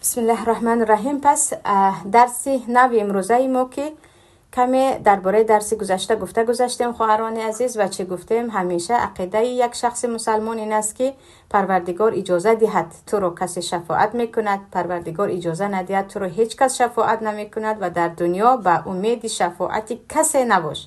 Бисмиллаҳи раҳмани раҳим. Пас дарси нави имрӯзаи мо, ки каме дар бораи дарси гузашта гуфта гузаштем, хоҳарони азиз, ва чӣ гуфтем? Ҳамеша ақидаи як шахси мусалмон ин аст, ки Парвардигор иҷоза диҳад, туро касе шафоат мекунад, Парвардигор иҷоза надиҳад, туро ҳеҷ кас шафоат намекунад. Ва дар дунё ба умеди шафоати касе набош.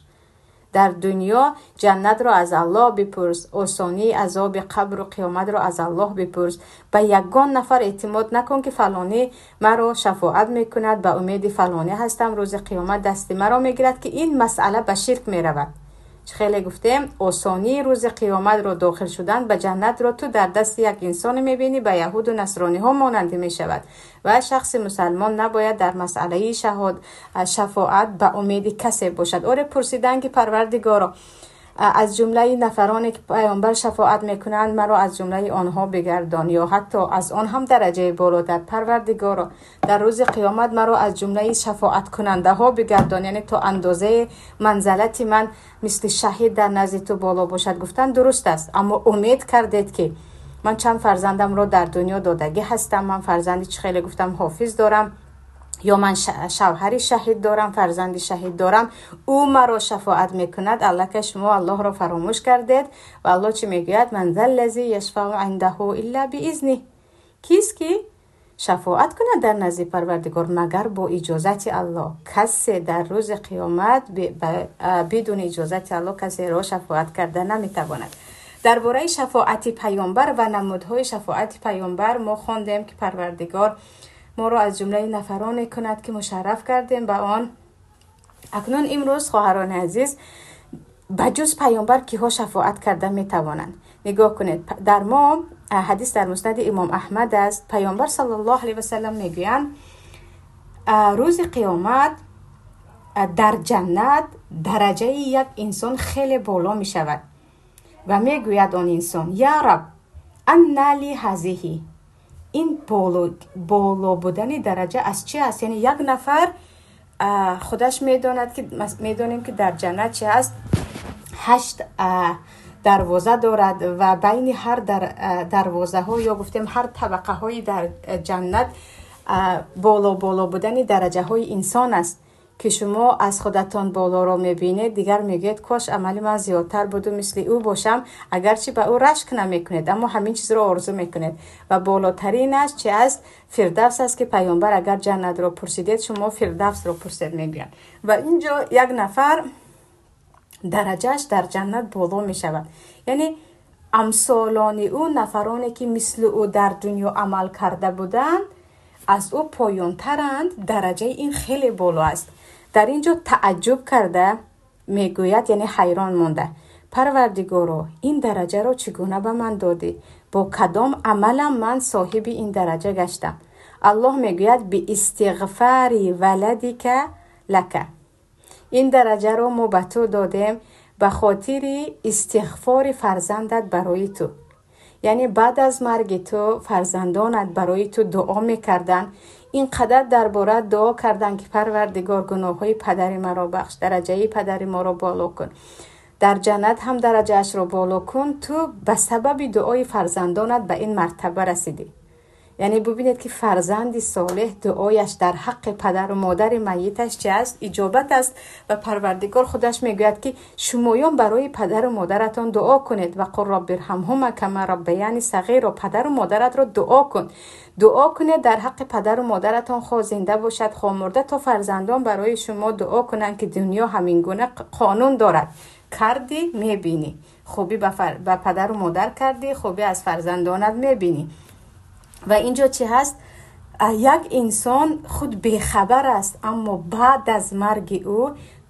Дар дунё ҷаннатро аз Аллоҳ бипурс, осонии азоби қабру қиёматро аз Аллоҳ бипурс. Ба ягон нафар эътимод накун, ки фалонӣ маро шафоат мекунад, ба умеди фалонӣ ҳастам, рӯзи қиёмат дасти маро мегирад, ки ин масъала ба ширк меравад. Чӣ хеле гуфтем, осонии рӯзи қиёматро, дохил шудан ба ҷаннатро ту дар дасти як инсоне мебинӣ, ба яҳуду насрониҳо монандӣ мешавад. Ва шахси мусалмон набояд дар масъалаи шафоат ба умеди касе бошад. Оре, пурсиданд, ки Парвардигоро, аз ҷумлаи нафароне, ки паёмбар шафоат мекунанд, маро аз ҷумлаи онҳо бигардон, ё ҳатто аз он ҳам дараҷаи болотар, Парвардигоро, дар рӯзи қиёмат маро аз ҷумлаи шафоаткунандаҳо бигардон, яъне то андозаи манзалати ман мисли шаҳид дар назди ту боло бошад. Гуфтан дуруст аст, аммо умед кардед, ки ман чанд фарзандамро дар дунё додагӣ ҳастам, ман фарзанди, чӣ хеле гуфтам, ҳофиз дорам, ё ман шавҳари шаҳид дорам, фарзанди шаҳид дорам, ӯ маро шафоат мекунад. Аллакай шумо Аллоҳро фаромӯш кардед. Ва Аллоҳ чӣ мегӯяд? Ман за ллази яшфау индаҳу илла биизних. Кист, ки шафоат кунад дар назди Парвардигор, магар бо иҷозати Аллоҳ? Касе дар рӯзи қиёмат бидуни иҷозати Аллоҳ касеро шафоат карда наметавонад. Дар бораи шафоати паёмбар ва намудҳои шафоати паёмбар мо хондем, ки Парвардигор моро аз ҷумлаи нафароне кунад, ки мушарраф кардем ба он. Акнун имрӯз, хоҳарони азиз, ба ҷуз паёмбар киҳо шафоат карда метавонанд? Нигоҳ кунед, дар мо ҳадис дар Муснади Имом Аҳмад аст. Паёмбар саллаллоҳу алайҳи васалам мегӯянд: рӯзи қиёмат дар ҷаннат дараҷаи як инсон хеле боло мешавад ва мегӯяд он инсон: «Я раб, анна ли ҳазиҳи?» Ин боло будани дараҷа аз чи аст? Яъне як нафар худаш медонад, ки медонем, ки дар ҷаннат чи аст, ҳашт дарвоза дорад ва байни ҳар дарвозаҳо ё гуфтем ҳар табақаҳои дар ҷаннат боло боло будани дараҷаҳои инсон аст, ки шумо аз худатон болоро мебинед, дигар мегӯед: «Кош амали ман зиёдтар буду мисли ӯ бошам». Агарчи ба ӯ рашк намекунед, аммо ҳамин чизро орзу мекунед. Ва болотаринаш чи аст? Фирдавс аст, ки паёмбар агар ҷаннатро пурсидед, шумо Фирдавсро пурсед, мегӯянд. Ва инҷо як нафар дараҷааш дар ҷаннат боло мешавад, яъне амсолони ӯ, нафароне, ки мисли ӯ дар дунё амал карда буданд, аз ӯ поёнтаранд. Дараҷаи ин хеле боло аст. Дар ин ҷо тааҷҷуб карда мегӯяд, яъне ҳайрон монда: «Парвардигоро, ин дараҷаро чӣ гуна ба ман додӣ? Бо кадом амалам ман соҳиби ин дараҷа гаштам?» Аллоҳ мегӯяд: «Биистиғфари валадика лака». Ин дараҷаро мо ба ту додем ба хотири истиғфори фарзандат барои ту. Яъне баъд аз марги ту фарзандонат барои ту дуо мекарданд, ин қадар дар бораат дуо карданд, ки «Парвардигор, гуноҳҳои падари маро бахш, дараҷаи падари моро боло кун, дар ҷаннат ҳам дараҷаашро боло кун». Ту ба сабаби дуои фарзандонат ба ин мартаба расидӣ. Яъне бубинед, ки фарзанди солеҳ дуояш дар ҳаққи падару модари майиташ чи аст? Иҷобат аст. Ва Парвардигор худаш мегӯяд, ки шумоён барои падару модаратон дуо кунед: «Вақул робби ирҳамҳума кама раббаяни сағиро». Падару модаратро дуо кун, дуо кунед дар ҳаққи падару модаратон, хоҳ зинда бошад, хоҳ мурда, то фарзандон барои шумо дуо кунанд, ки дунё ҳамин гуна қонун дорад. Кардӣ, мебинӣ. Хубӣ ба падару модар кардӣ, хубӣ аз фарзандонат мебинӣ. Ва инҷо чӣ ҳаст? Як инсон худ бехабар аст, аммо баъд аз марги ӯ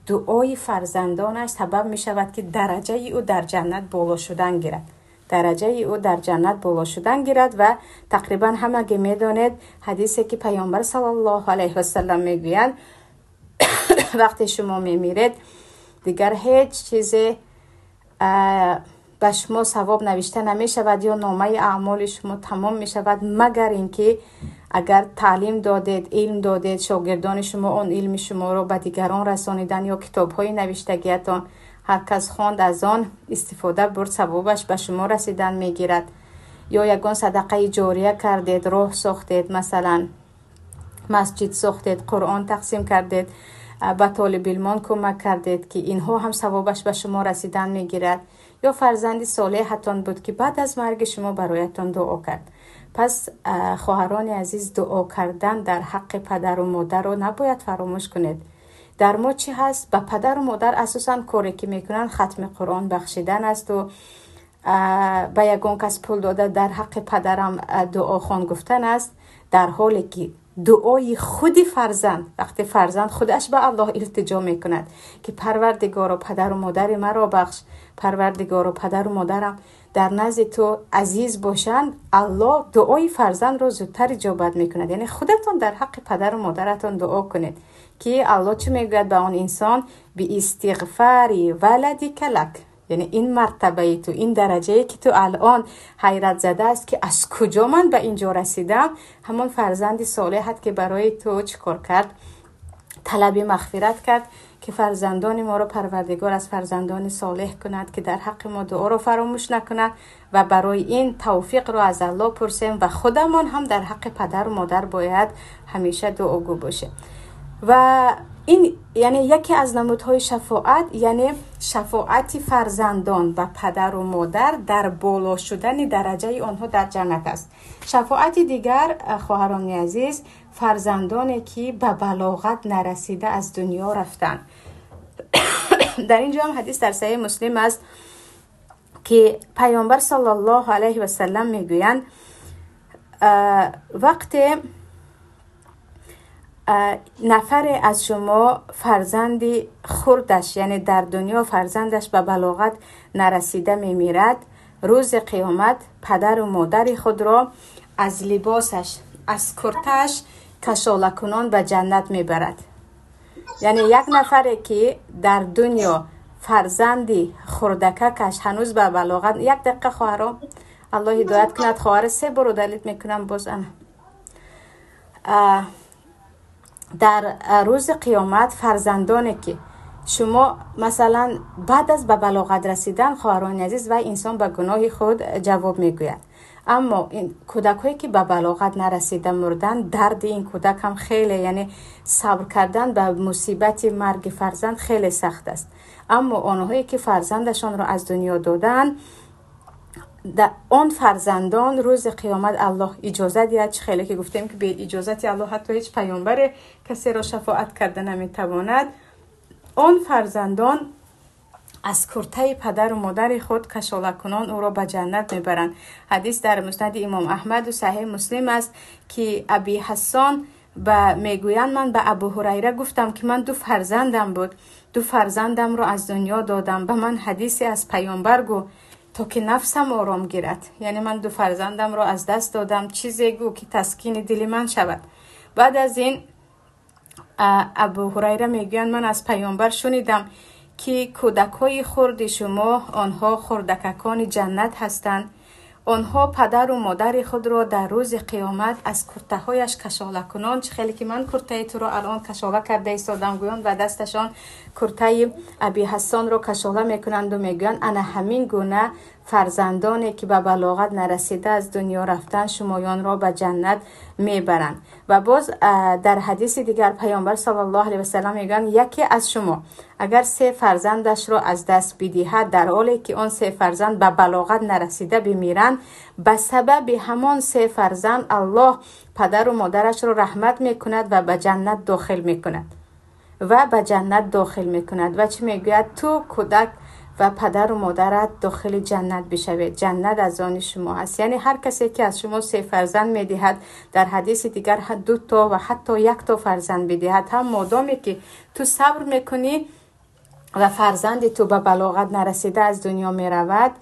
дуои фарзандонаш сабаб мешавад, ки дараҷаи ӯ дар ҷаннат боло шудан гирад, дараҷаи ӯ дар ҷаннат боло шудан гирад. Ва тақрибан ҳамаге медонед ҳадисе, ки паёмбар саллаллоҳу алайҳи васалам мегӯянд: вақте шумо мемиред, дигар ҳеҷ чизе ба шумо савоб навишта намешавад ё номаи аъмоли шумо тамом мешавад, магар ин ки агар таълим додед, илм додед, шогирдони шумо он илми шуморо ба дигарон расониданд ё китобҳои навиштагиятон ҳар кас хонд, аз он истифода бурд, савобаш ба шумо расидан мегирад, ё ягон садақаи ҷория кардед, роҳ сохтед, масалан. Масҷид сохтед, Қуръон тақсим кардед, ба толибилмон кӯмак кардед, ки инҳо ҳам савобаш ба шумо расидан мегирад. Ё фарзанди солеҳатон буд, ки баъд аз марги шумо бароятон дуо кард. Пас хоҳарони азиз, дуо кардан дар ҳаққи падару модарро набояд фаромӯш кунед. Дар мо чӣ ҳаст? Ба падару модар асосан коре ки мекунанд хатми Қуръон бахшидан аст ва ба ягон кас пул дода дар ҳаққи падарам дуохон гуфтан аст, дар ҳоле ки дуои худи фарзанд, вақте фарзанд худаш ба Аллоҳ илтиҷо мекунад, ки Парвардигоро, падару модари маро бахш, Парвардигоро, падару модарам дар назди ту азиз бошанд, Аллоҳ дуои фарзандро зудтар иҷобат мекунад. Яъне худатон дар ҳаққи падару модаратон дуо кунед, ки Аллоҳ чӣ мегӯяд ба он инсон? Биистиғфари валадика лак. Яъне ин мартабаи ту, ин дараҷае ки ту алон ҳайрат зада аст, ки аз куҷо ман ба инҷо расидам, ҳамон фарзанди солеҳат ки барои ту чӣ кор кард? Талаби мағфират кард. Ки фарзандони моро Парвардигор аз фарзандони солеҳ кунад, ки дар ҳаққи мо дуоро фаромӯш накунад ва барои ин тавфиқро аз Аллоҳ пурсем ва худамон ҳам дар ҳаққи падару модар бояд ҳамеша дуогӯ бошем. Ва ин яъне яке аз намудҳои шафоат, яъне шафоати фарзандон ба падару модар дар боло шудани дараҷаи онҳо дар ҷаннат аст. Шафоати дигар, хоҳарони азиз, фарзандоне ки ба балоғат нарасида аз дунё рафтанд. Дар ин ҷо ҳам ҳадис дар Саҳеҳи Муслим аст, ки Паёмбар саллаллоҳу алайҳи васаллам мегӯянд, вақте нафаре аз шумо фарзанди хурдаш, яъне дар дунё фарзандаш ба балоғат нарасида мемирад, рӯзи қиёмат падару модари худро аз либосаш, аз куртааш кашолакунон ба ҷаннат мебарад. Яъне як нафаре ки дар дунё фарзанди хурдакакаш ҳанӯз ба балоғат, як дақиқа хоҳаро, Аллоҳ ҳидоят кунад, хоҳара се бор удалить мекунам боз ана. Дар рӯзи қиёмат фарзандоне ки шумо масалан баъд аз ба балоғат расидан, хоҳарони азиз, вай инсон ба гуноҳи худ ҷавоб мегӯяд. Аммо кӯдакҳое ки ба балоғат нарасида мурданд, дарди ин кӯдак ҳам хеле, яъне сабр кардан ба мусибати марги фарзанд хеле сахт аст. Аммо онҳое ки фарзандашонро аз дунё доданд, он фарзандон рӯзи қиёмат Аллоҳ иҷоза диҳад, чӣ хеле ки гуфтем ки бе иҷозати Аллоҳ ҳатто ҳеҷ паёмбаре касеро шафоат карда наметавонад, он фарзандон аз куртаи падару модари худ кашолакунон ӯро ба ҷаннат мебаранд. Ҳадис дар Муснади Имом Аҳмаду Саҳеҳ Муслим аст, ки Аби Ҳассон ба мегӯянд, ман ба Абу Ҳурайра гуфтам, ки ман ду фарзандам буд, ду фарзандамро аз дунё додам, ба ман ҳадисе аз паёмбар гӯ то ки нафсам ором гирад. Яъне ман ду фарзандамро аз даст додам, чизе гӯ ки таскини дили ман шавад. Баъд аз ин Абу Ҳурайра мегӯянд, ман аз паёмбар шунидам, ки кӯдакҳои хурди шумо, онҳо хурдакакони ҷаннат ҳастанд. Онҳо падару модари худро дар рӯзи қиёмат аз куртаҳояш кашолакунон, чӣ хеле ки ман куртаи туро алон кашола карда истодам, гӯён ба дасташон куртаи Аби Ҳассонро кашола мекунанду мегӯянд, ана ҳамин гуна фарзандоне ки ба балоғат нарасида аз дунё рафтан, шумоёнро ба ҷаннат мебаранд. Ва боз дар ҳадиси дигар Паёмбар саллаллоҳу алайҳи васаллам мегӯянд, яке аз шумо агар се фарзандашро аз даст бидиҳад, дар ҳоле ки он се фарзанд ба балоғат нарасида бимиранд, ба сабаби ҳамон се фарзанд Аллоҳ падару модарашро раҳмат мекунад ва ба ҷаннат дохил мекунад. Ва ба ҷаннат дохил мекунад. Ва чӣ мегӯяд? Ту кӯдак ва падару модарат дохили ҷаннат бишавед, ҷаннат аз они шумо аст. Яъне ҳар касе ки аз шумо се фарзанд медиҳад, дар ҳадиси дигар ду то ва ҳатто як то фарзанд бидиҳад ҳам, модоме ки ту сабр мекунӣ ва фарзанди ту ба балоғат нарасида аз дунё меравад,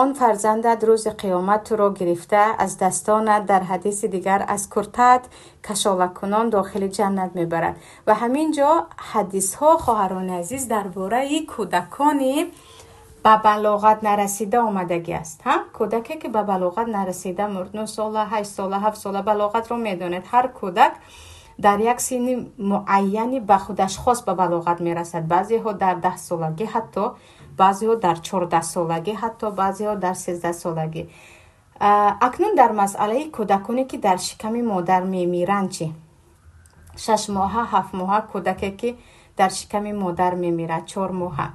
он фарзандат рӯзи қиёмат туро гирифта аз дастонат, дар ҳадиси дигар аз куртаат кашолакунон дохили ҷаннат мебарад. Ва ҳамин ҷо ҳадисҳо, хоҳарони азиз, дар бораи кӯдакони ба балоғат нарасида омадагӣ аст. Кӯдаке ки ба балоғат нарасида мурд, 9 сола, 8 сола, 7 сола, балоғатро медонед. Ҳар кӯдак дар як синни муайяни ба худаш хос ба балоғат мерасад. Баъзеҳо дар 10 солагӣ ҳатто, баъзеҳо дар 14 солагӣ ҳатто, баъзеҳо дар 13 солагӣ. Акнун дар масъалаи кӯдаконе ки дар шиками модар мемиранд чӣ? 6 моҳа, 7 моҳа кӯдаке, ки дар шиками модар мемирад, 4 моҳа.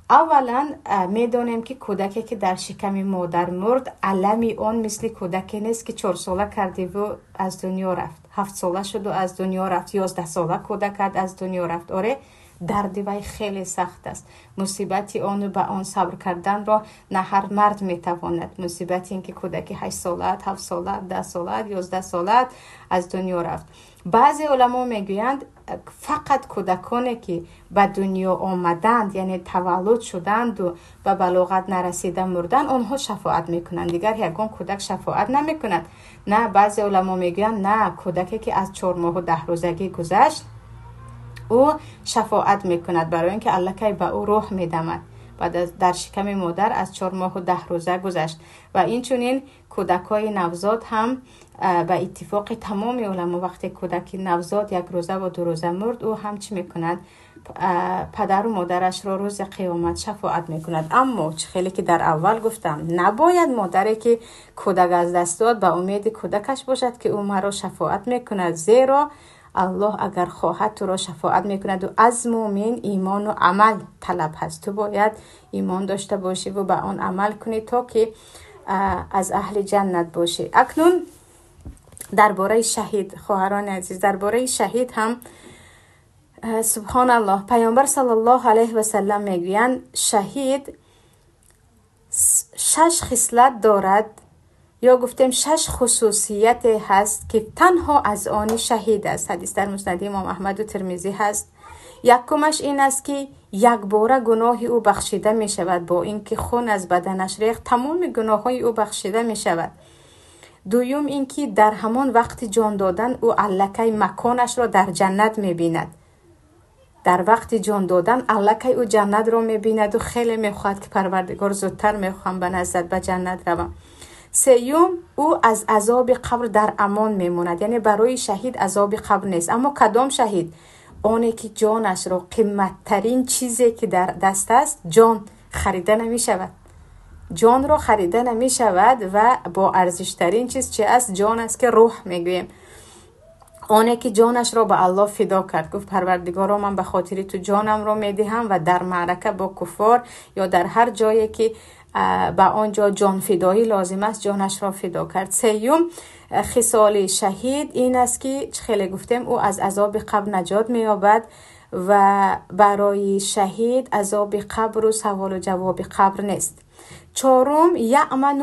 Аввалан, медонем, ки кӯдаке, ки дар шиками модар мурд, алами он мисли кӯдаке нест, ки 4 сола кардиву аз дунё рафт, 7 сола шуду аз дунё рафт, 11 сола кӯдакат аз дунё рафт. Оре, дарди вай хеле сахт аст. Мусибати ону ба он сабр карданро на ҳар мард метавонад. Мусибати ин ки кӯдаки 8 солаат, 7 солаат, 10 солаат, 11 солаат аз дунё рафт. Баъзе уламо мегӯянд, фақат кӯдаконе, ки ба дунё омаданд, яъне таваллуд шуданду ба балоғат нарасида мурданд, онҳо шафоат мекунанд, дигар ягон кӯдак шафоат намекунад. На, баъзе уламо мегӯянд, на, кӯдаке, ки аз 4 моҳу 10 рӯзагӣ гузашт, ӯ шафоат мекунад, барои ин ки аллакай ба ӯ рӯҳ медамад. Баъд дар шиками модар аз 4 моҳу 10 рӯза гузашт. Ва инчунин кӯдакҳои навзод ҳам, ба иттифоқи тамоми уламо, вақте кӯдаки навзод як рӯзаву 2 рӯза мурд, ӯ ҳам чӣ мекунад? Падару модарашро рӯзи қиёмат шафоат мекунад. Аммо чӣ хеле ки дар аввал гуфтам, набояд модаре, ки кӯдак аз даст дод, ба умеди кӯдакаш бошад, ки ӯ маро шафоат мекунад, зеро Аллоҳ агар хоҳад, туро шафоат мекунаду аз муъмин имону амал талаб ҳаст. Ту бояд имон дошта бошиву ба он амал кунӣ, то ки аз аҳли ҷаннат бошӣ. Акнун дар бораи шаҳид, хоҳарони азиз, дар бораи шаҳид ҳам, субҳоналлоҳ, Паёмбар саллаллоҳу алайҳи васалам мегӯянд, шаҳид шаш хислат дорад, ё гуфтем, шаш хусусияте ҳаст, ки танҳо аз они шаҳид аст. Ҳадис дар Муснади Имом Аҳмаду Термизӣ ҳаст. Якумаш ин аст, ки якбора гуноҳи ӯ бахшида мешавад. Бо ин ки хун аз баданаш рехт, тамоми гуноҳҳои ӯ бахшида мешавад. Дуюм ин ки дар ҳамон вақти ҷон додан ӯ аллакай маконашро дар ҷаннат мебинад. Дар вақти ҷон додан аллакай ӯ ҷаннатро мебинаду хеле мехоҳад, ки Парвардигор, зудтар мехоҳам ба наздат ба ҷаннат равам. Сеюм, ӯ аз азоби қабр дар амон мемонад, яъне барои шаҳид азоби қабр нест. Аммо кадом шаҳид? Оне ки ҷонашро, қимматтарин чизе ки дар даст аст, ҷон харида намешавад, ҷонро харида намешавад. Ва бо арзиштарин чиз чи аст? Ҷон аст, ки рӯҳ мегӯем. Оне ки ҷонашро ба Аллоҳ фидо кард, гуфт: «Парвардигоро, ман ба хотири ту ҷонамро медиҳам», ва дар маърака бо куффор ё дар ҳар ҷое ки ба он ҷо ҷонфидоӣ лозим аст, ҷонашро фидо кард. Сеюм хисоли шаҳид ин аст, ки чӣ хеле гуфтем, ӯ аз азоби қабр наҷот меёбад ва барои шаҳид азоби қабру саволу ҷавоби қабр нест. Чорум, يأمن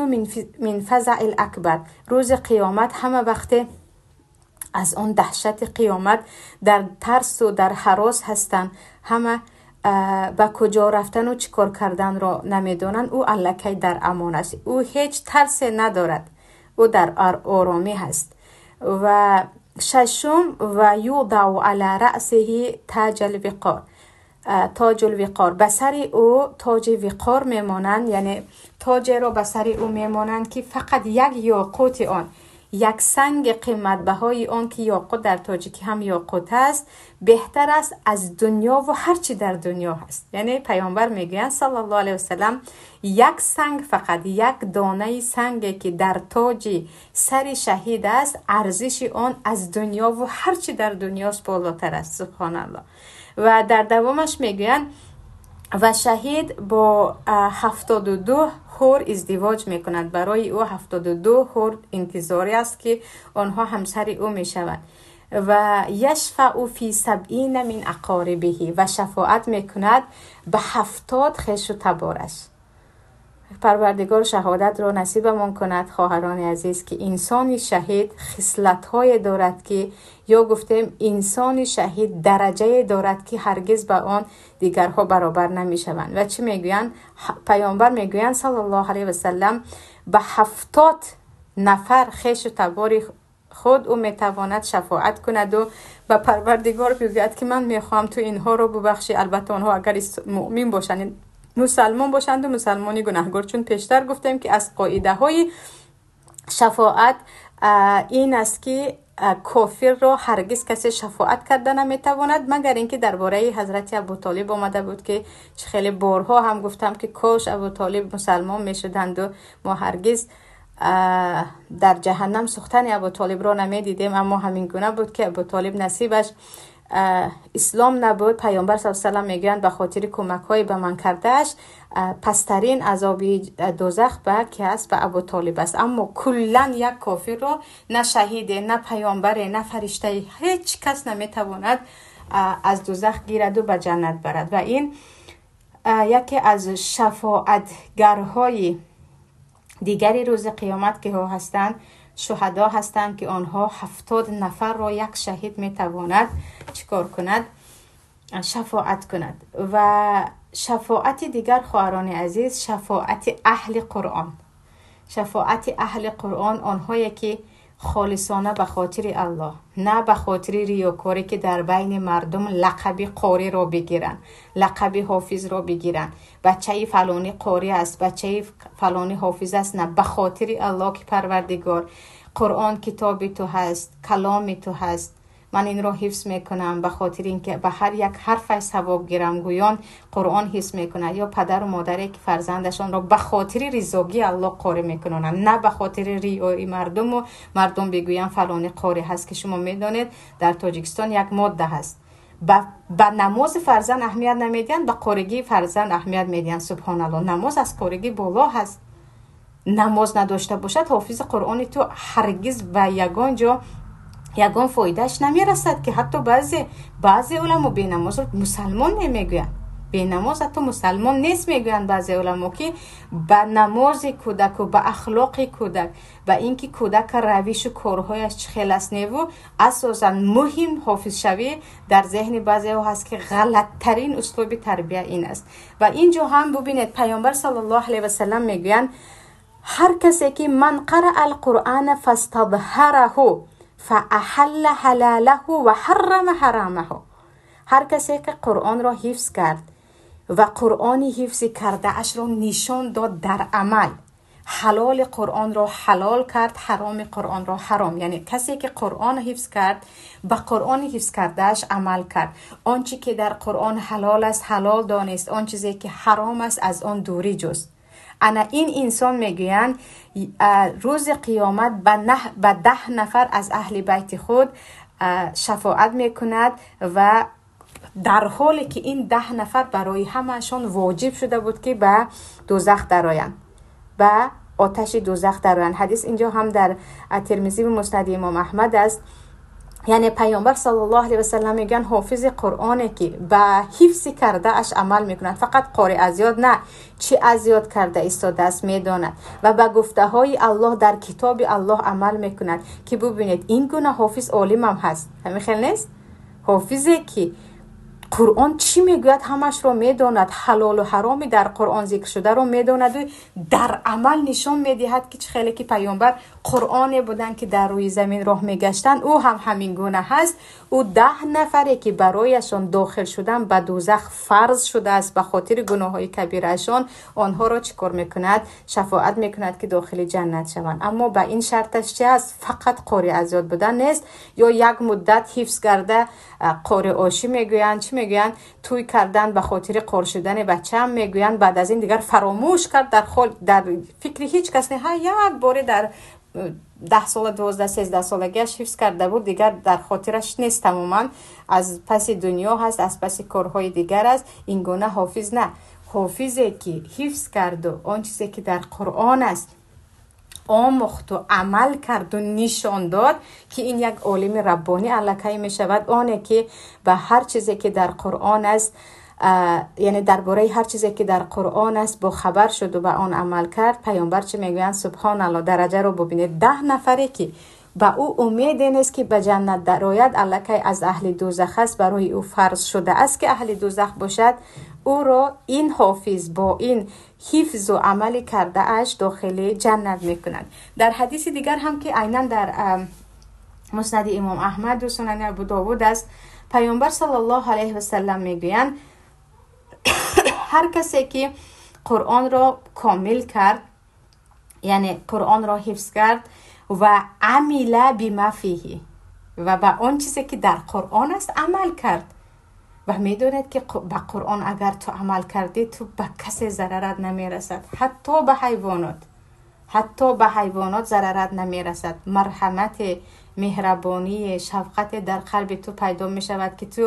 من الفزع الأكبر. Рӯзи қиёмат ҳама вақте аз он даҳшати қиёмат дар тарсу дар ҳарос ҳастанд, ҳама ба куҷо рафтану чӣ кор карданро намедонанд, ӯ аллакай дар амон аст, ӯ ҳеҷ тарсе надорад, ӯ дар оромӣ ҳаст. Ва шашум, ويوضع على رأسه تاج الوقار، تاج الوقار. Ба сари ӯ тоҷи виқор мемонанд, яъне тоҷеро ба сари ӯ мемонанд, ки фақат як ёқути он, як санги қиматбаҳои он, ки ёқут дар тоҷикӣ ҳам ёқут аст, беҳтар аст аз дунёву ҳар чӣ дар дунё ҳаст. Яъне Паёмбар мегӯянд, саллаллоҳу алайҳи васалам, як санг, фақат як донаи санге, ки дар тоҷи сари шаҳид аст, арзиши он аз дунёву ҳар чӣ дар дунёст болотар аст. Субҳоналлоҳ. Ва дар давомаш мегӯянд, ва шаҳид бо 72 ҳур издивоҷ мекунад. Барои ӯ 72 ҳур интизорӣ аст, ки онҳо ҳамсари ӯ мешаванд. ويشفع في سبعين من أقاربه. Ва шафоат мекунад ба 70 хешу табораш. Парвардигор шаҳодатро насибамон кунад, хоҳарони азиз, ки инсони шаҳид хислатҳое дорад, ки ё гуфтем, инсони шаҳид дараҷае дорад, ки ҳаргиз ба он дигарҳо баробар намешаванд. Ва чӣ мегӯянд? Паёмбар мегӯянд, саллаллоҳу алайҳи васалам, ба 70 нафар хешу табори худ ӯ метавонад шафоат кунаду ба Парвардигор бигӯяд, ки ман мехоҳам ту инҳоро бубахшӣ. Албатта, онҳо агар муъмин бошанд, мусалмон бошанду мусалмони гунаҳгор, чун пештар гуфтем, ки аз қоидаҳои шафоат ин аст, ки кофирро ҳаргиз касе шафоат карда наметавонад, магар ин ки дар бораи ҳазрати Абутолиб омада буд, ки хеле борҳо ҳам гуфтам, ки кош Абутолиб мусалмон мешуданду мо ҳаргиз дар ҷаҳаннам сӯхтани Абу Толибро намедидем, аммо ҳамин гуна буд ки Абу Толиб насибаш ислом набуд. Паёмбар саллаллоҳу алайҳи васаллам мегӯянд, ба хотири кӯмакҳои ба ман кардааш пасттарин азоби дозах ба ки аст? Ба Абу Толиб аст. Аммо куллан як кофирро на шаҳиде, на паёмбаре, на фариштае, ҳеҷ кас наметавонад аз дузах гираду ба ҷаннат барад. Ва ин яке аз шафоатгарҳои дигари рӯзи қиёмат ки ҳо ҳастанд, шуҳадо ҳастанд, ки онҳо 70 нафарро як шаҳид метавонад чӣ кор кунад? Шафоат кунад. Ва шафоати дигар, хоҳарони азиз, шафоати аҳли Қуръон. Шафоати аҳли Қуръон, онҳое ки холисона ба хотири Аллоҳ, на ба хотири риёкорӣ, ки дар байни мардум лақаби қориро бигиранд, лақаби ҳофизро бигиранд, бачаи фалонӣ қорӣ аст, бачаи фалонӣ ҳофиз аст, на, ба хотири Аллоҳ, ки Парвардигор, Қуръон китоби ту ҳаст, каломи ту ҳаст, ман инро ҳифз мекунам ба хотири ин ки ба ҳар як ҳарфаш савоб гирам, гӯён Қуръон ҳифз мекунад. Ё падару модаре ки фарзандашонро ба хотири ризогии Аллоҳ қорӣ мекунонанд, на ба хотири риёи мардуму мардум бигӯянд фалонӣ қорӣ ҳаст, ки шумо медонед, дар Тоҷикистон як модда ҳаст, ба намози фарзанд аҳамият намедиҳанд, ба қоригии фарзанд аҳамият медиҳанд. Субҳоналлоҳ, намоз аз қоригӣ боло ҳаст. Намоз надошта бошад ҳофизи Қуръони ту, ҳаргиз ба ягон ҷо ягон фоидааш намерасад, ки ҳатто баъзе уламо бенамозро мусалмон намегӯянд, бенамоз ҳатто мусалмон нест мегӯянд баъзе уламо, ки ба намози кӯдаку ба ахлоқи кӯдак, ба ин ки кӯдака равишу корҳояш чӣ хел аст неву, асосан муҳим ҳофизшавӣ дар зеҳни баъзеҳо ҳаст, ки ғалаттарин услуби тарбия ин аст. Ва ин ҷо ҳам бубинед, Паёмбар саллаллоҳу алайҳи васаллам мегӯянд, ҳар касе ки ман қараа алқуръана фастадҳараҳу фаахалла ҳалалаҳу ва ҳаррама ҳарамаҳу, ҳар касе ки Қуръонро ҳифз кард ва Қуръони ҳифзи кардаашро нишон дод дар амал, ҳалоли Қуръонро ҳалол кард, ҳароми Қуръонро ҳаром, яъне касе ки Қуръон ҳифз кард, ба Қуръони ҳифз кардааш амал кард, он чи ки дар Қуръон ҳалол аст ҳалол донист, он чизе ки ҳаром аст аз он дурӣ ҷуст, ана ин инсон, мегӯянд, рӯзи қиёмат ба 10 нафар аз аҳли байти худ шафоат мекунад, ва дар ҳоле ки ин 10 нафар барои ҳамаашон воҷиб шуда буд ки ба дӯзах дароянд, ба оташи дӯзах дароянд. Ҳадис инҷо ҳам дар Термизӣ ва Муснади Имом Аҳмад аст. Яъне Паёмбар саллаллоҳу алайҳи васаллам мегӯянд, ҳофизи Қуръоне ки ба ҳифзи кардааш амал мекунад, фақат қори аз ёд на, чӣ аз ёд карда истодааст медонад ва ба гуфтаҳои Аллоҳ дар китоби Аллоҳ амал мекунад, ки бубинед, ин гуна ҳофиз олимам ҳаст, ҳамин хел нест? Ҳофизе ки Қуръон чӣ мегӯяд ҳамашро медонад, ҳалолу ҳароми дар Қуръон зикр шударо медонаду дар амал нишон медиҳад, ки чӣ хеле ки паёмбар Қуръоне буданд, ки дар рӯи замин роҳ мегаштанд, ӯ ҳам ҳамин гуна ҳаст. Ӯ 10 нафаре ки барояшон дохил шудан ба дӯзах фарз шудааст ба хотири гуноҳҳои кабираашон, онҳоро чӣ кор мекунад? Шафоат мекунад, ки дохили ҷаннат шаванд. Аммо ба ин шарташ чи аст? Фақат қори аз ёд будан нест, ё як муддат ҳифз карда қори ошӣ мегӯянд, чӣ мегӯянд, тӯй кардан ба хотири қор шудани бачаам мегӯянд, баъд аз ин дигар фаромӯш кард, дар фикри ҳеҷ кас не, ҳа, як боре дар 10 сола, 12, 13 солагиаш ҳифз карда буд, дигар дар хотираш нест, тамоман аз паси дунё ҳаст, аз паси корҳои дигар аст. Ин гуна ҳофиз на. Ҳофизе ки ҳифз карду он чизе ки дар Қуръон аст омӯхту амал карду нишон дод, ки ин як олими раббонӣ аллакай мешавад, оне ки ба ҳар чизе ки дар Қуръон аст, яъне дар бораи ҳар чизе ки дар Қуръон аст бохабар шуду ба он амал кард. Паёмбар чӣ мегӯянд? Субҳоналло, дараҷаро бубинед. 10 нафаре ки ба ӯ умеде нест ки ба ҷаннат дарояд, аллакай аз аҳли дӯзах аст, барои ӯ фарз шудааст ки аҳли дӯзах бошад, ӯро ин ҳофиз бо ин ҳифзу амали кардааш дохили ҷаннат мекунад. Дар ҳадиси дигар ҳам, ки айнан дар Муснади Имом Аҳмаду Сунани Абу Довуд аст, Паёмбар саллаллоҳу алайҳи васаллам мегӯянд, ҳар касе ки Қуръонро комил кард, яъне Қуръонро ҳифз кард, ва амила бима фиҳи, ва ба он чизе ки дар Қуръон аст амал кард, ва медонед ки ба Қуръон агар ту амал кардӣ, ту ба касе зарарат намерасад, ҳатто ба ҳайвонот. Ҳатто ба ҳайвонот зарарат намерасад. Марҳамат, меҳрабонӣ, шафқат дар қалби ту пайдо мешавад, ки ту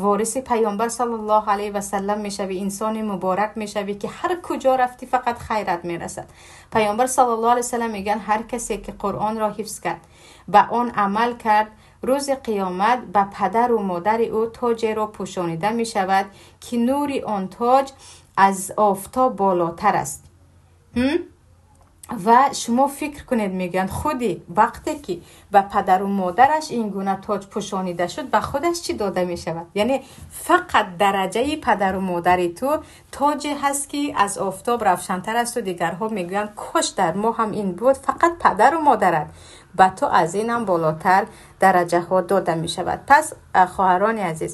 вориси паёмбар саллаллоҳу алайҳи васаллам мешавӣ, инсони муборак мешавӣ, ки ҳар куҷо рафтӣ фақат хайрат мерасад. Паёмбар саллаллоҳу алайҳи васаллам мегӯянд: ҳар касе ки Қуръонро ҳифз кард, ба он амал кард, рӯзи қиёмат ба падару модари ӯ тоҷеро пӯшонида мешавад, ки нури он тоҷ аз офтоб болотар аст. Ва шумо фикр кунед, мегӯянд, худи вақте ки ба падару модараш ин гуна тоҷ пӯшонида шуд, ба худаш чӣ дода мешавад? Яъне фақат дараҷаи падару модари ту тоҷе ҳаст, ки аз офтоб равшантар асту дигарҳо мегӯянд: кош дар мо ҳам ин буд. Фақат падару модарат, ба ту аз инам болотар дараҷаҳо дода мешавад. Пас, хоҳарони азиз,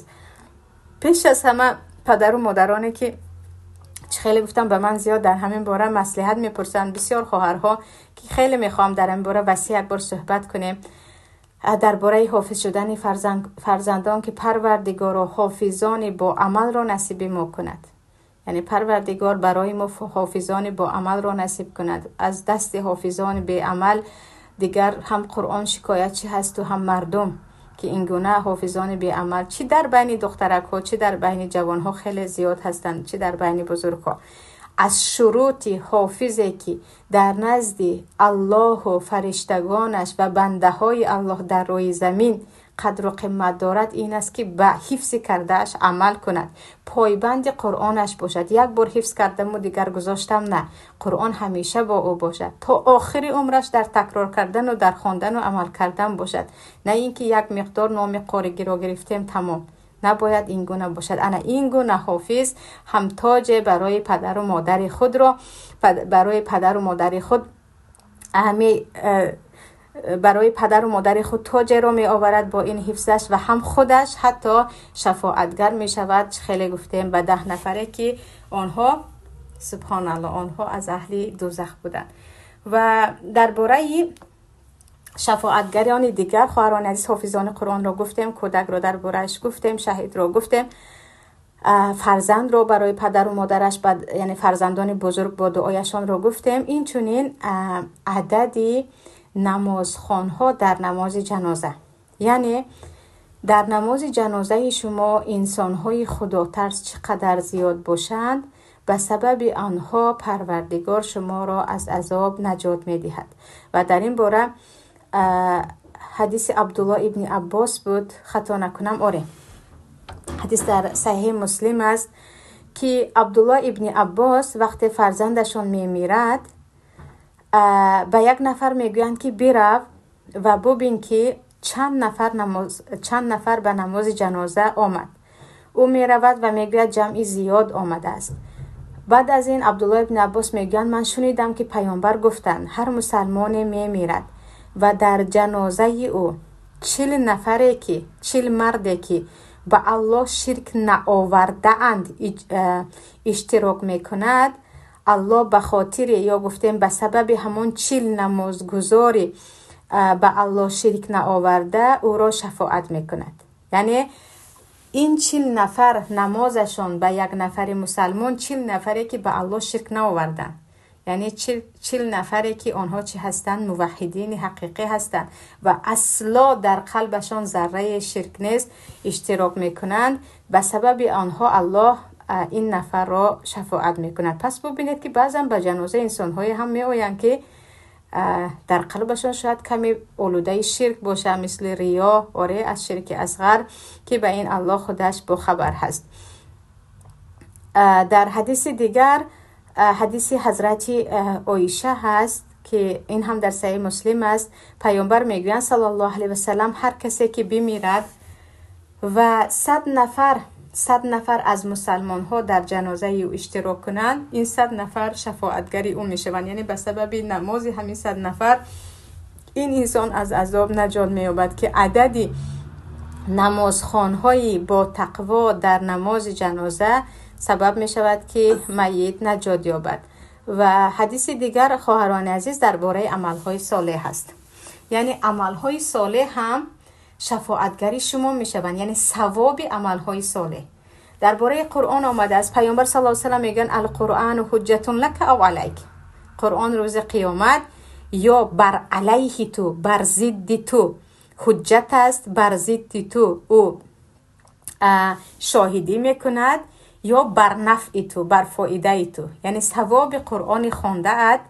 пеш аз ҳама падару модароне ки, чӣ хеле гуфтам, ба ман зиёд дар ҳамин бора маслиҳат мепурсанд, бисёр хоҳарҳо, ки хеле мехоҳам дар ин бора васеъ як бор суҳбат кунем дар бораи ҳофиз шудани фарзандон, ки Парвардигоро ҳофизони бо амалро насиби мо кунад. Яъне Парвардигор барои мо ҳофизони бо амалро насиб кунад. Аз дасти ҳофизони беамал дигар ҳам Қуръон шикоятчӣ ҳасту ҳам мардум, ки ин гуна ҳофизони беамал чӣ дар байни духтаракҳо, чӣ дар байни ҷавонҳо хеле зиёд ҳастанд, чӣ дар байни бузургҳо. Аз шурути ҳофизе, ки дар назди Аллоҳу фариштагонаш ва бандаҳои Аллоҳ дар рӯи замин қадру қимат дорад, ин аст, ки ба ҳифзи кардааш амал кунад, пойбанди Қуръонаш бошад. Як бор ҳифз кардаму дигар гузоштам, на, Қуръон ҳамеша бо ӯ бошад, то охири умраш дар такрор кардану дар хондану амал кардан бошад, на ин ки як миқдор номи қоригиро гирифтем, тамом. Набояд ин гуна бошад. Ана ин гуна ҳофиз ҳам тоҷе барои падару модари худро, барои падару модари худ ҳами барои падару модари худ тоҷеро меоварад бо ин ҳифзаш ва ҳам худаш ҳатто шафоатгар мешавад, хеле гуфтем, ба 10 нафаре, ки онҳо, субҳоналло, онҳо аз аҳли дӯзах буданд. Ва дар бораи шафоатгарони дигар, хоҳарони азиз, ҳофизони Қуръонро гуфтем, кӯдакро дар борааш гуфтем, шаҳидро гуфтем, фарзандро барои падару модараш, яъне фарзандони бузург бо дуояшонро гуфтем. Инчунин адади намозхонҳо дар намози ҷаноза, яъне дар намози ҷанозаи шумо инсонҳои худотарс чӣ қадар зиёд бошанд, ба сабаби онҳо Парвардигор шуморо аз азоб наҷот медиҳад. Ва дар ин бора ҳадиси Абдулло ибни Аббос буд, хато накунам, оре, ҳадис дар Саҳеҳи Муслим аст, ки Абдулло ибни Аббос вақте фарзандашон мемирад, ба як нафар мегӯянд, ки бирав ва бубин, ки чанд нафар ба намози ҷаноза омад. Ӯ меравад ва мегӯяд: ҷамъи зиёд омадааст. Баъд аз ин Абдулло ибни Аббос мегӯянд: ман шунидам, ки паёмбар гуфтанд: ҳар мусалмоне мемирад ва дар ҷанозаи ӯ 40 нафаре, ки 40 марде, ки ба Аллоҳ ширк наовардаанд, иштирок мекунад, Аллоҳ ба хотири, ё гуфтем, ба сабаби ҳамон 40 намозгузори ба Аллоҳ ширк наоварда ӯро шафоат мекунад. Яъне ин 40 нафар намозашон ба як нафари мусалмон, 40 нафаре, ки ба Аллоҳ ширк наоварданд, яъне 40 нафаре, ки онҳо чӣ ҳастанд? Муваҳҳидини ҳақиқӣ ҳастанд ва асло дар қалбашон зарраи ширк нест, иштирок мекунанд, ба сабаби онҳо Аллоҳ ин нафарро шафоат мекунад. Пас бубинед, ки баъзан ба ҷаноза инсонҳое ҳам меоянд, ки дар қалбашон шояд каме олудаи ширк бошад, мисли риё, оре, аз ширки асғар, ки ба ин Аллоҳ худаш бохабар ҳаст. Дар ҳадиси дигар, ҳадиси ҳазрати Оиша ҳаст, ки ин ҳам дар Саҳеҳи Муслим аст, паёмбар мегӯянд саллаллоҳу алайҳи васаллам: ҳар касе ки бимирад ва 100 нафар аз мусалмонҳо дар ҷанозаи ӯ иштирок кунанд, ин 100 нафар шафоатгари ӯ мешаванд. Яъне ба сабаби намози ҳамин 100 нафар ин инсон аз азоб наҷот меёбад, ки адади намозхонҳои бо тақво дар намози ҷаноза сабаб мешавад, ки майит наҷот ёбад. Ва ҳадиси дигар, хоҳарони азиз, дар бораи амалҳои солеҳ аст. Яъне амалҳои солеҳ ҳам шафоатгари шумо мешаванд, яъне савоби амалҳои солеҳ. Дар бораи Қуръон омадааст, паёмбар саллаллоҳу алайҳи васаллам мегӯянд: алқуръану ҳуҷҷатун лака ав алайк. Қуръон рӯзи қиёмат ё бар алайҳи ту, бар зидди ту ҳуҷҷат аст, бар зидди ту ӯ шоҳидӣ мекунад, ё бар нафъи ту, бар фоидаи ту. Яъне савоби Қуръони хондаат,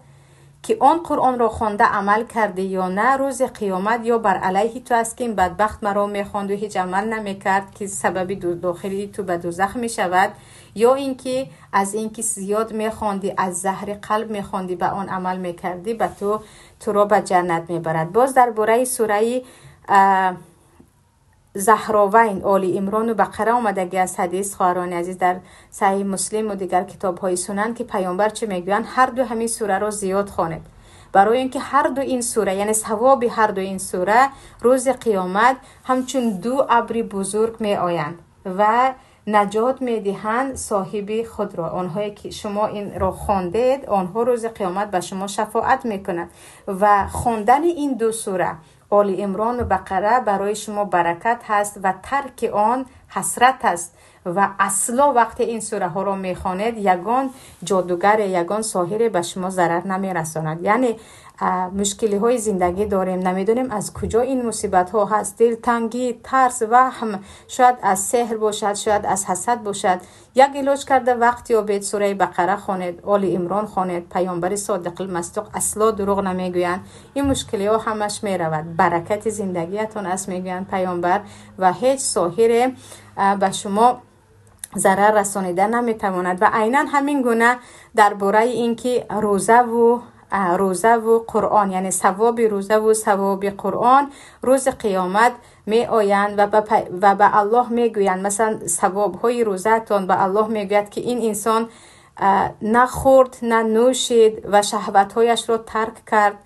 ки он Қуръонро хонда амал кардӣ ё на, рӯзи қиёмат ё бар алайҳи ту аст, ки ин бадбахт маро мехонду ҳеҷ амал намекард, ки сабаби дохили ту ба дӯзах мешавад, ё ин ки аз ин ки зиёд мехондӣ, аз заҳри қалб мехондӣ, ба он амал мекардӣ, ба ту туро ба ҷаннат мебарад. Боз дар бораи сураи Заҳровайн, Оли Имрону Бақара омадагӣ аз ҳадис, хоҳарони азиз, дар Саҳиҳи Муслиму дигар китобҳои сунан, ки паёмбар чӣ мегӯянд? Ҳар ду ҳамин сураро зиёд хонед, барои ин ки ҳар ду ин сура, яъне савоби ҳар ду ин сура рӯзи қиёмат ҳамчун ду абри бузург меоянд ва наҷот медиҳанд соҳиби худро. Онҳое ки шумо инро хондед, онҳо рӯзи қиёмат ба шумо шафоат мекунанд ва хондани ин ду сура, Оли Имрону Бақара, барои шумо баракат ҳаст ва тарки он ҳасрат аст. Ва асло вақте ин сураҳоро мехонед, ягон ҷодугаре, ягон соҳире ба шумо зарар намерасонад. Яъне мушкилиҳои зиндагӣ дорем, намедонем аз куҷо ин мусибатҳо ҳаст, дилтангӣ, тарс, ваҳм, шояд аз сеҳр бошад, шояд аз ҳасад бошад. Як илоҷ карда вақт ёбед, сураи Бақара хонед, Оли Имрон хонед. Паёмбари содиқулмасдуқ асло дурӯғ намегӯянд. Ин мушкилиҳо ҳамаш меравад, баракати зиндагиятон аст, мегӯянд паёмбар, ва ҳеҷ соҳире ба шумо зарар расонида наметавонад. Ва айнан ҳамин гуна дар бораи ин ки рӯзаву Қуръон, яъне савоби рӯзаву савоби Қуръон рӯзи қиёмат меоянд ва ба Аллоҳ мегӯянд, масалан, савобҳои рӯзаатон ба Аллоҳ мегӯяд, ки ин инсон на хӯрд, на нӯшид ва шаҳватҳояшро тарк кард,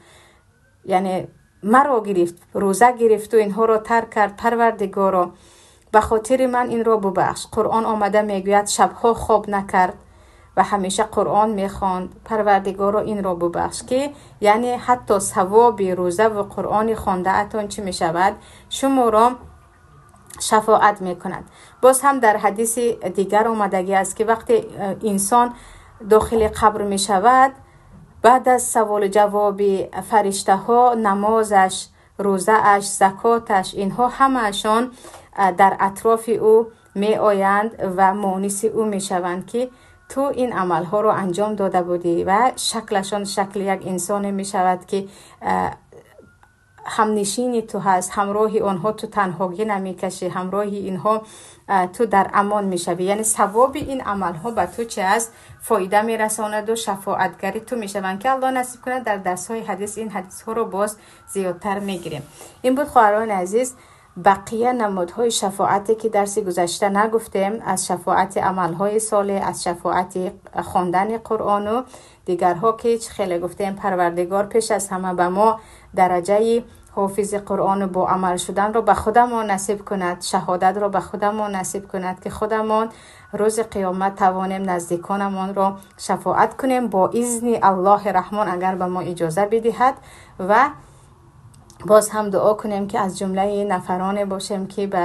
яъне маро гирифт, рӯза гирифту инҳоро тарк кард, Парвардигоро, ба хотири ман инро бубахш. Қуръон омада мегӯяд, шабҳо хоб накард ва ҳамеша Қуръон мехонд, Парвардигоро, инро бубахш, ки яъне ҳатто савоби рӯзаву Қуръони хондаатон чӣ мешавад? Шуморо шафоат мекунад. Боз ҳам дар ҳадиси дигар омадагӣ аст, ки вақте инсон дохили қабр мешавад, баъд аз саволу ҷавоби фариштаҳо, намозаш, рӯзааш, закоташ, инҳо ҳамаашон дар атрофи ӯ меоянд ва муониси ӯ мешаванд, ки ту ин амалҳоро анҷом дода будӣ, ва шаклашон шакли як инсоне мешавад, ки ҳамнишини ту ҳаст, ҳамроҳи онҳо ту танҳогӣ намекашӣ, ҳамроҳи инҳо ту дар амон мешавӣ. Яъне савоби ин амалҳо ба ту чи аст? Фоида мерасонаду шафоатгари ту мешаванд, ки Аллоҳ насиб кунад, дар дарсҳои ҳадис ин ҳадисҳоро боз зиёдтар мегирем. Ин буд, хоҳарони азиз, бақия намудҳои шафоате, ки дарси гузашта нагуфтем, аз шафоати амалҳои солеҳ, аз шафоати хондани Қуръону дигарҳо, ки хеле гуфтем, Парвардигор пеш аз ҳама ба мо дараҷаи ҳофизи Қуръону бо амал шуданро ба худамон насиб кунад, шаҳодатро ба худамон насиб кунад, ки худамон рӯзи қиёмат тавонем наздиконамонро шафоат кунем бо изни Аллоҳи Раҳмон, агар ба мо иҷоза бидиҳад. Ва боз ҳам дуо кунем, ки аз ҷумлаи нафароне бошем, ки ба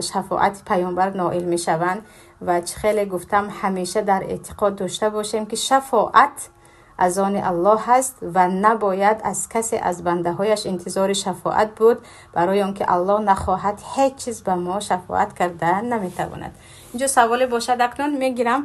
шафоати паёмбар ноил мешаванд. Ва чӣ хеле гуфтам, ҳамеша дар эътиқод дошта бошем, ки шафоат аз они Аллоҳ ҳаст ва набояд аз касе аз бандаҳояш интизори шафоат буд, барои он ки Аллоҳ нахоҳад, ҳеҷ чиз ба мо шафоат карда наметавонад. Инҷо саволе бошад, акнун мегирам.